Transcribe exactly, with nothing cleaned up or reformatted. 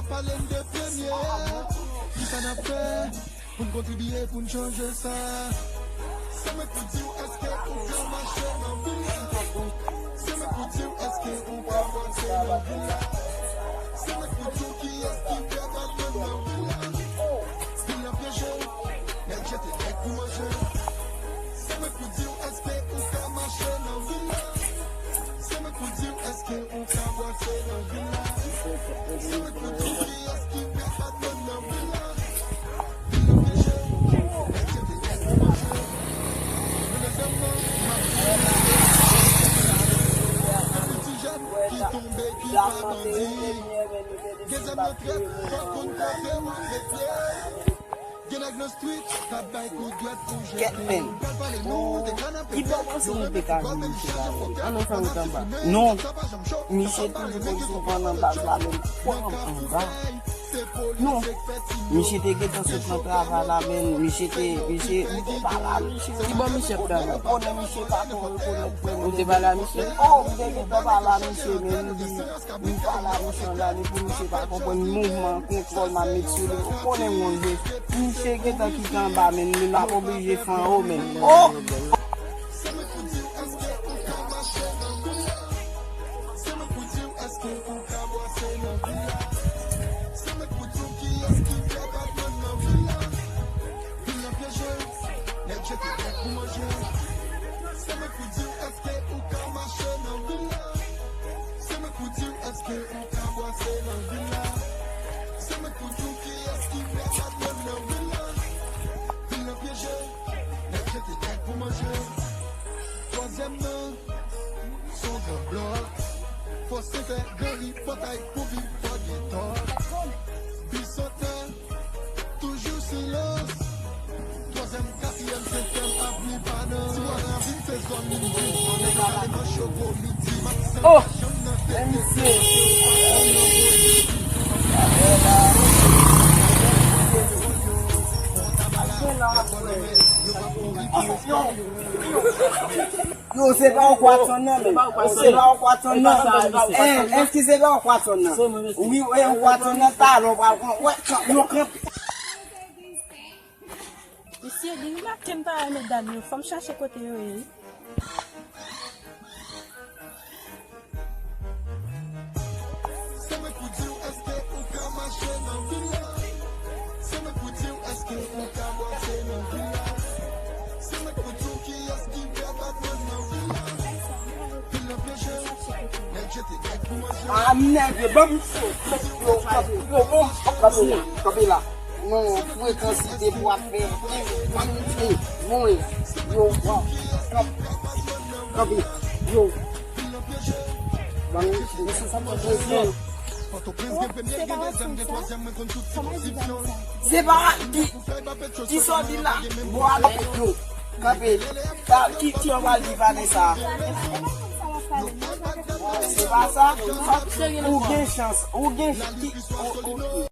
ka pale m de premye. Kisa n ap fè pou n kontribye pou n chanje sa? Se mwen k pou di w, èske ou ka mache nan vil la? Se mwen k pou di w, èske ou ka bwase nan vil la? Se mwen k pou di w kiyès ki fè batman nan vil la? Vil la pyeje, nèg jete nèg pou manje. Se mwen k pou di w, èske ou ka mache nan vil la? Se mwen k pou di w, èske ou ka bwase nan vil la? Se mwen k pou di w kiyès ki fè batman nan vil la? Vil la pyeje, nèg jete nèg pou manje. Mwen nan zòn nan, m ap di w, anpil ti jèn ki tonbe, ki pa bandi. Gen zam nan trèt, fò konn kote w ap met pye. Gen nèg nan street k ap bay kout dwèt pou jete. Kèt, men. Ki bò w panse nou te ka jwenn misye la menm? An nou fè wout anba. Non. Misye toujou konn sou vann nan baz la menm. Kò anba. Non. Misye te gentan sot nan travay la menm. Misye te, misye, m te pale a misye. Ki bò misye ap travay? Ou konnen misye pa tro rekonèt. Ou te pale a misye? Oh, m te gentan pale a misye, men m di, m pale a misye an lane pou misye pa konprann mouvman kontwòl m ap met sou li. Ou konnen moun de misye gentan kite anba, men li m ap oblije fè anwo, men. Oh! Nèg jete nèg pou manje. Se mwen k pou di w, èske ou ka mache nan vil la? Se mwen k pou di w, èske ou ka bwase nan vil la? Se mwen k pou di w kiyès ki fè batman nan vil la? Vil la pyeje, nèg jete nèg pou manje. Twazyèm nan, s on gran blòk. Fò se fè gran ri pòtay pou viv fò gen tò. Bisantè, toujou silans. Twazyèm, katriyèm, senkyèm, avni pa nan. Ti bò ravin se zòn moun viv. Nèg yo kale manch yo gwo midi. Oh! Men misye. Yo, se pa ou k ap tann nan, men. Se pa ou k ap tann nan. Eh, èske se pa ou k ap tann nan? Wi, eh, ou k ap tann nan, talè w pral pran. Wè, yo kanpe. Mesye, gen yon maten m pa wè medam yo. Fò m chache kote yo ye, wi. Se mwen k pou di w, èske ou ka mache nan vil la? Se mwen k pou di w, èske ou ka bwase nan vil la? Se mwen k pou di w kiyès ki fè batman nan vil la? Vil la pyeje, nèg jete nèg pou manje. Ah, nèg, ban m cho. Yo, kanpe, yo, bon, kanpe la, kanpe la. Non, frekans li te pou ap fè. Ban m cho. Bon, yo, kanpe, yo. Ban m cho. Se pa ki, ki sa w di la? Bwa avèk yo. Kanpe. Sa, ki, ki w pral di Vanessa? Se pa sa? Ou gen chans. Ou gen ch-, ki, ou, ou,